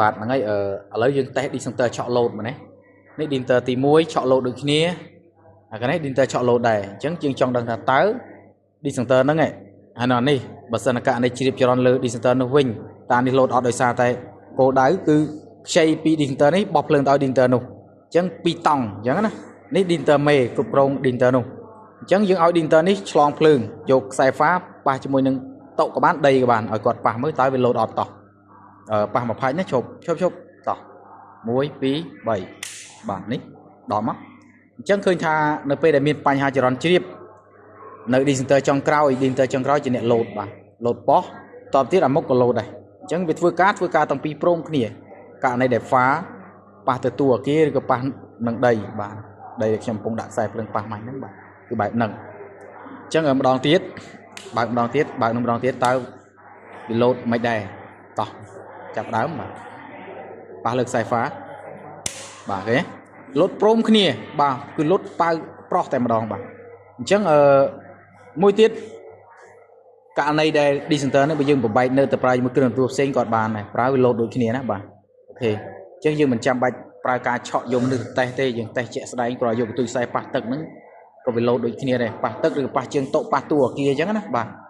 បាទហ្នឹងហើយអឺឥឡូវយើងតេស្ត disjoncteur ឆក់លោតមកណានេះ disjoncteur ទី1ឆក់លោតដូចគ្នាអាកនេះ disjoncteur ឆក់លោតដែរអញ្ចឹងយើងចង់ដឹងថាតើ disjoncteur ហ្នឹងឯងហើយនៅនេះបើសិនករណីជ្រាបចរន្តលើ disjoncteur នោះវិញតើនេះលោតអត់ដោយសារតែគោលដៅគឺខ្ចីពី disjoncteur នេះបោះភ្លើងទៅឲ្យ disjoncteur នោះអញ្ចឹងពីរតង់អញ្ចឹងណានេះ disjoncteur មេគ្រប់គ្រង disjoncteur នោះអញ្ចឹងយើងឲ្យ disjoncteur នេះឆ្លងភ្លើងយកខ្សែហ្វាប៉ះជាមួយនឹងតុក៏បានដីក៏បានឲ្យគាត់ប៉ះមើលតើវាលោតអត់តោះអឺប៉ះមួយផាច់ណាឈប់ឈប់ឈប់តោះ1 2 3បាទនេះដល់មកអញ្ចឹងឃើញថានៅពេលដែលមានបញ្ហាចរន្តជ្រាបនៅ disjoncteur ចុងក្រោយ disjoncteur ចុងក្រោយជាអ្នកលោតបាទលោតប៉ុសតបទៀតអាមុខក៏លោតដែរអញ្ចឹងវាធ្វើការធ្វើការទាំងពីរព្រមគ្នាករណីដែលហ្វាប៉ះទៅតួអាគារឬក៏ប៉ះនឹងដីបាទដីដែលខ្ញុំកំពុងដាក់ខ្សែភ្លើងប៉ះម៉ាញ់ហ្នឹងបាទគឺបែបហ្នឹងអញ្ចឹងម្ដងទៀតបើកម្ដងទៀតបើកនឹងម្ដងទៀតតើវាលោតមិនដែរតោះចាប់ដើមបាទប៉ះលើខ្សែហ្វាបាទឃើញទេលោតព្រមគ្នាបាទគឺលោតប៉ៅប្រុសតែម្ដងបាទអញ្ចឹងអឺមួយទៀតករណីដែល disjoncteur នេះបើយើងបំបែកនៅទៅប្រើជាមួយគ្រឿងទទួលផ្សេងក៏បានដែរប្រើវាលោតដូចគ្នាណាបាទ OK អញ្ចឹងយើងមិនចាំបាច់ប្រើការឆក់យកមនុស្សទៅតេស្តទេយើងតេស្តជាក់ស្ដែងគ្រាន់យកកន្ទុយខ្សែប៉ះទឹកហ្នឹងក៏វាលោតដូចគ្នាដែរប៉ះទឹកឬក៏ប៉ះជើងតុប៉ះតួអាគារអញ្ចឹងណាបាទ។